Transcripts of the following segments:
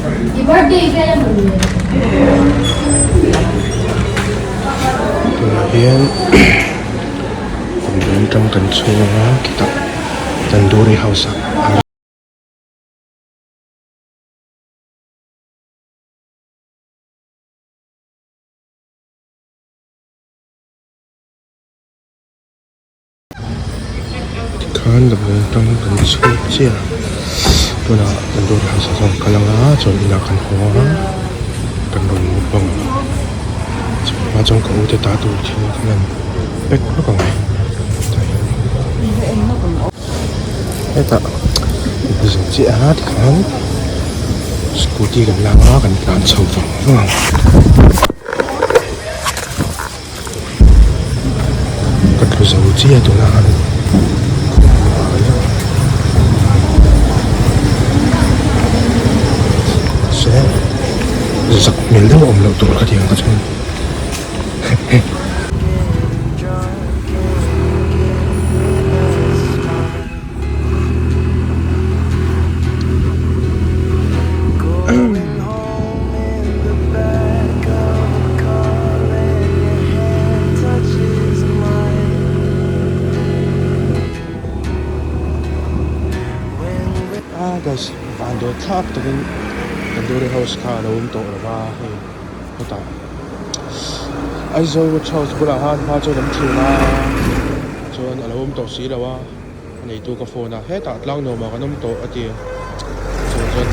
Tunah hian damdawiin tang kan chhung a khitah tandoori house ah. Tikhan damdawiin tang kan chhuak chiah a tunah tandoori house ah chuan kal anga chuan inah kan haw a kan rawn mukbang ang chumi hma chuan ka u te ta tur thil kan han pack lawk ang e tah hian hetah zo chiah a tikhan scooty kan lak a kan tlan chho vang vang ang. Ka tlu zo chiah tunah khan mahse zak hmel deuh a awm loh tur khatiang kha chuan Ah guys van dawt thlak takin tandoori house kha a lo awm tawh lo va hei hetah Aizawl watch house bulah khan hma chuan an thin a chuan a lo awm tawh si lo a. A neitu ka phone a, hetah tlang nuamah kan awm tawh a ti a, chuan chuan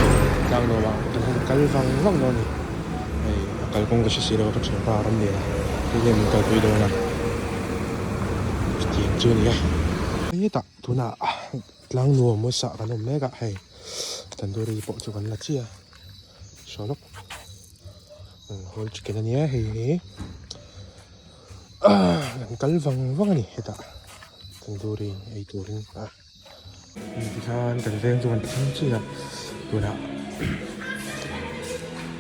tlang nuamah kan han kal vang vang dawn a ni, hei a kalkawng ka hre si lo a ka thianpa a rawn len a, hei hian min kalpui dawn a, chutiang chu a ni a. Hetah tunah tlang nuam hmasa kan awm mek a, hei tandoori pawh chu kan la chiah a, saw lawk whole chicken a nia hei hi. Kan kal vang vang a ni hetah tandoori ei turin a tikhan kan veng chu kan thleng chiah a tunah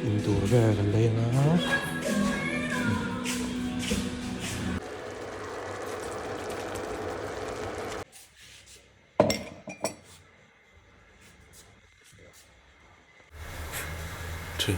in tur vel kan lei ang a. Thin.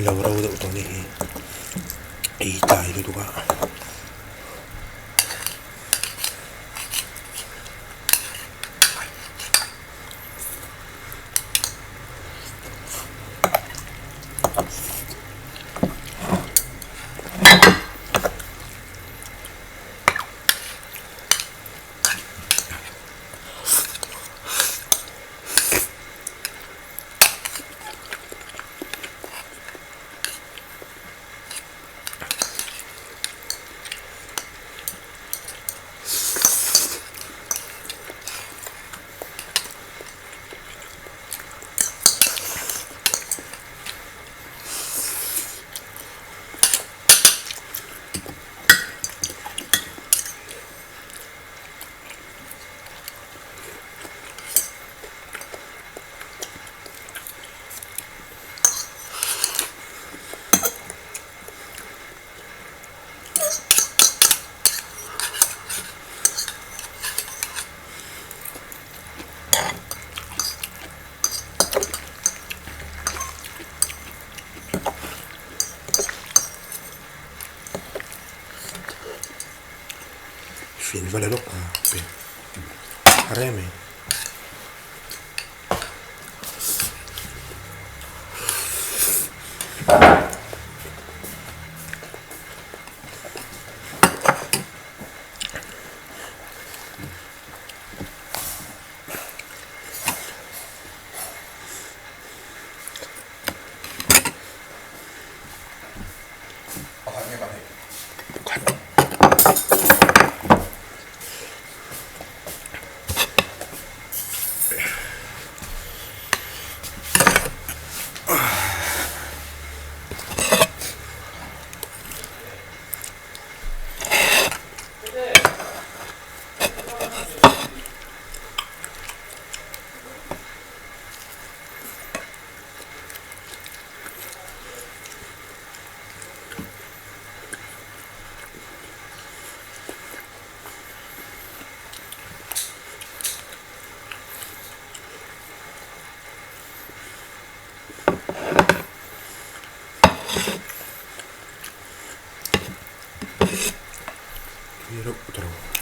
Lo ro deuh tawh ni hi ei tlai lutuk a. Fin va la lawk a a rem e. Tui reuh tawh lo.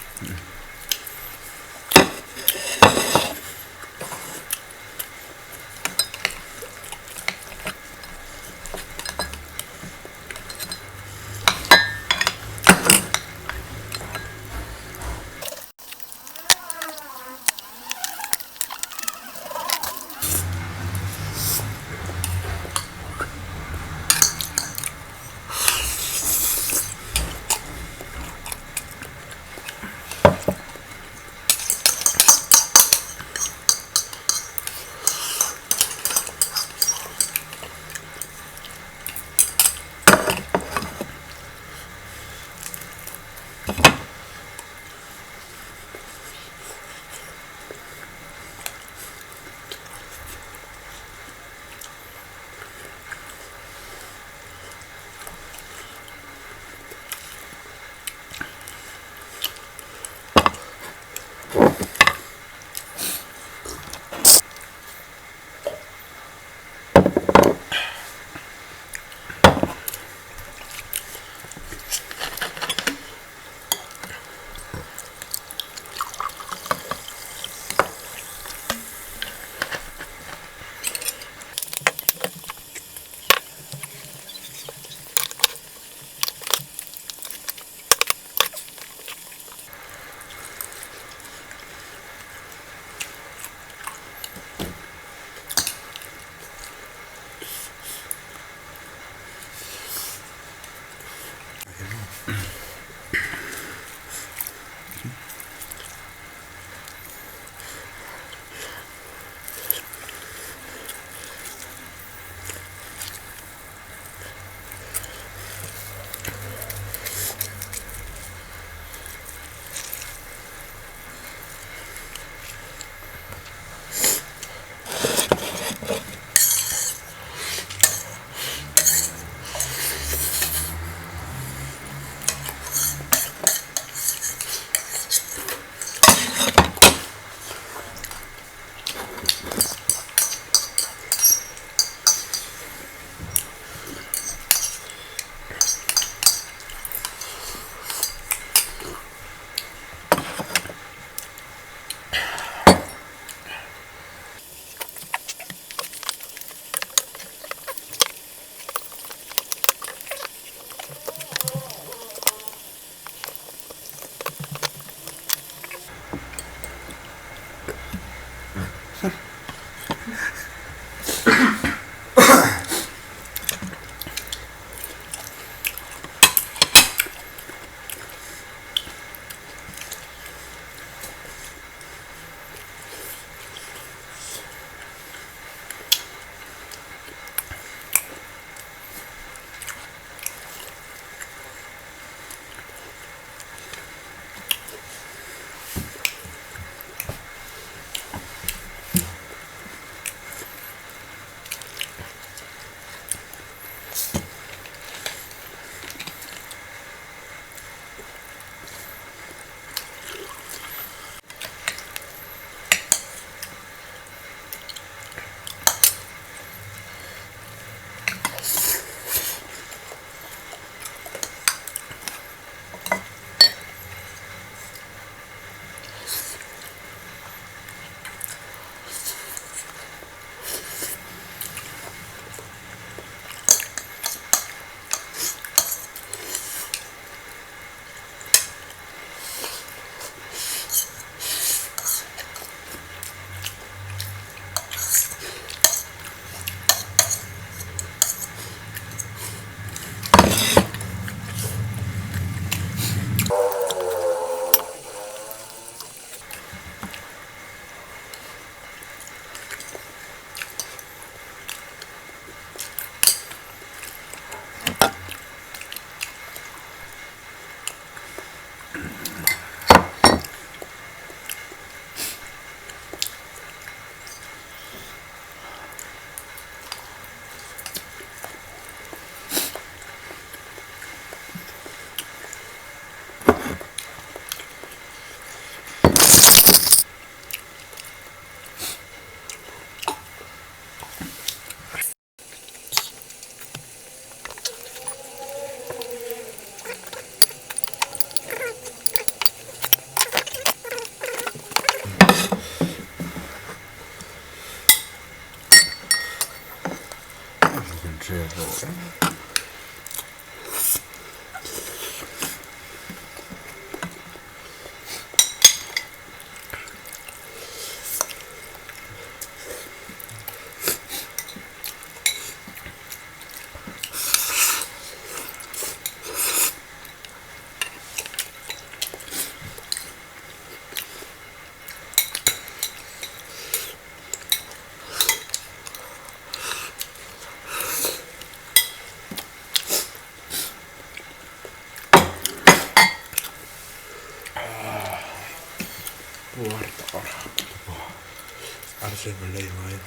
siam kan la ei ngai.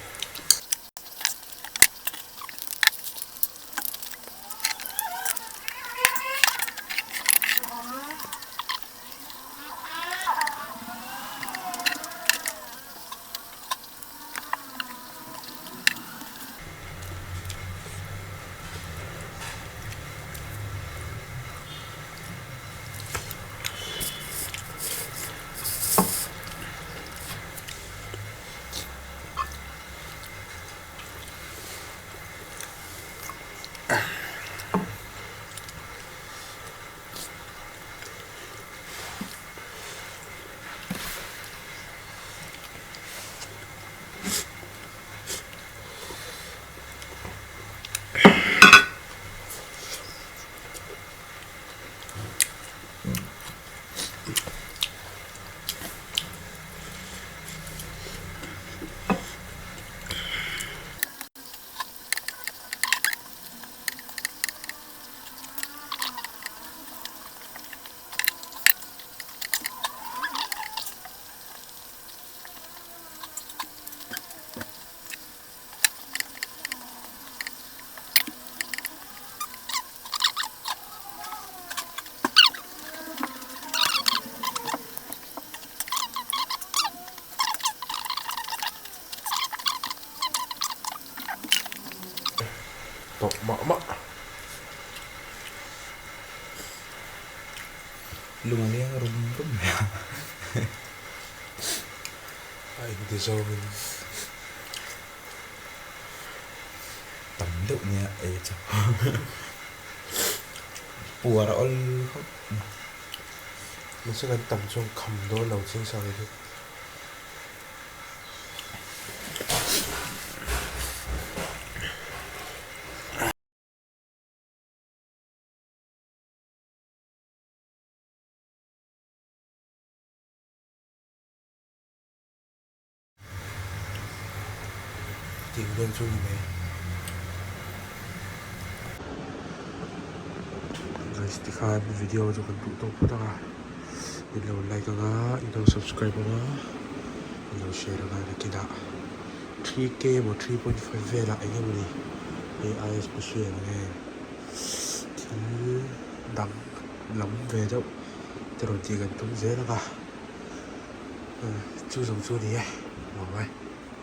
Tawh mah mah. Lung a leng rum rum mai a. A inti zawngin. Tam deuh nia ei a chak. Puar a awl khawp mai. Mahse kan tam chuan kham dawn lo chiang sa kei chu. Tih vel chu ni mai. Guys tikhan video chu kan duh tawk phawt ang a in lo like ang a in lo subscribe ang a in lo share ang a nakinah 3k emaw 3.5 velah eng emawni hei aia special nge thil dang lam ve deuh te rawn tih kan tum zel ang a chu zawng chu a ni e nuam e.